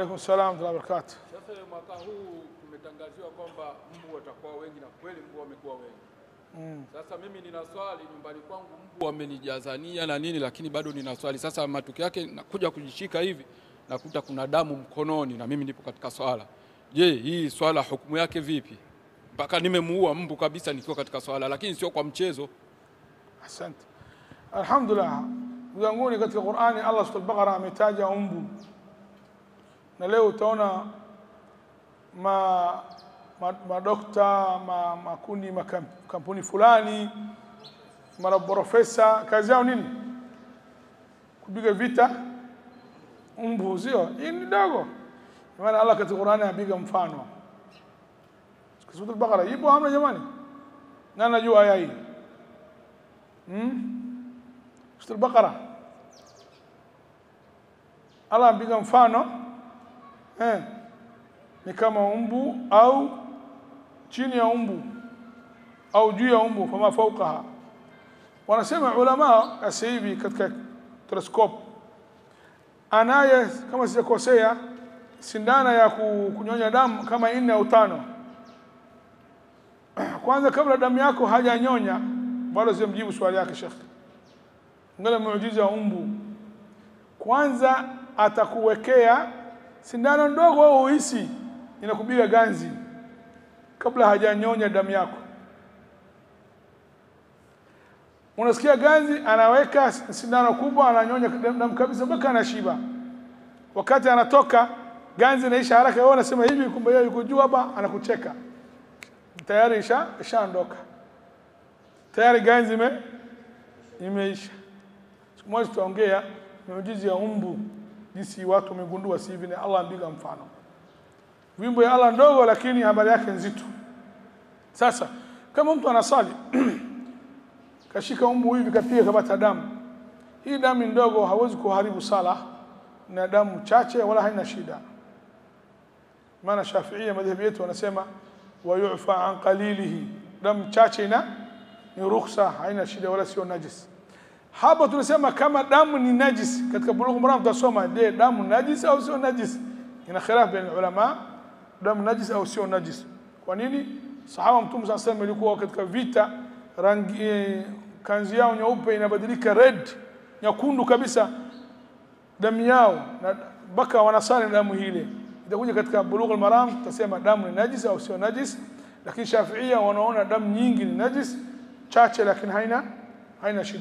Wa alaykum salaam wa rahmatullahi wa barakatuh. Sasa mwaka huu tumetangaziwa kwamba mbu watakuwa wengi na kweli mbu wamekuwa wengi. Sasa mimi nina swali nyumbani kwangu, mbu wamenijazania na nini, lakini bado nina swali. Sasa matokeo yake nakuja kujishika hivi nakuta kuna damu mkononi na mimi nipo katika swala. Je, hii swala hukumu yake vipi? Mpaka nimemuua mbu kabisa nikiwa katika swala, lakini sio kwa mchezo. Asante. Alhamdulillah. Ndugu zangu, katika Qur'ani Allah Sura al-Baqara ametaja mbu. Na leo utaona madokta, makundi, makampuni fulani, mara profesa, kazi yao nini? Kupiga vita mbu, sio? Hii ni dogo. Maana Allah katika Qur'ani apiga mfano. Sura al-Baqara ipo hamna jamani? Nani anajua aya hii? Sura al-Baqara Allah apiga mfano ni kama mbu au chini ya mbu au juu ya mbu, fama faukaha. Wanasema ulama sasa hivi katika telescope, anaye kama sijakosea sindana ya kunyonya damu kama 4 au 5. Kwanza kabla damu yako hajanyonya, bado sijamjibu swali yake Sheikh. Ngale muujiza wa mbu. Kwanza atakuwekea sindano ndogo au uhisi inakupiga ganzi kabla hajanyonya damu yako. Unasikia ganzi, anaweka sindano kubwa, ananyonya damu kabisa mpaka anashiba. Wakati anatoka ganzi inaisha haraka, wewe unasema hivi, kumbe yeye yuko juu hapa anakucheka. Tayari ishaondoka. Tayari ganzi imeisha. Siku moja tutaongea muujiza ya mbu, jinsi watu wamegundua si hivi, na Allah ambiga mfano. Wimbo ya Allah ndogo lakini habari yake nzito. Sasa kama mtu anasali kashika mbu hivi kapiga kabata damu. Hii damu ndogo hawezi kuharibu sala, na damu chache wala haina shida. Maana Shafiia madhhabi yetu wanasema wa yu'fa an qalilihi, damu chache ina ni rukhsa, haina shida wala sio najis. Hapa tunasema kama damu ni najis, katika Bulugh Maram tutasoma je, damu najis au sio najis? Ina khilaf baina ulama, damu najis au sio najis. Kwa nini? Sahaba Mtume sallallahu alayhi wasallam ilikuwa katika vita, rangi kanzi yao nyeupe inabadilika red, nyekundu kabisa damu yao, na baka wanasali damu ile. Itakuja katika Bulugh Maram tutasema damu ni najis au sio najis, lakini Shafiia wanaona damu nyingi ni najis, chache lakini haina shida.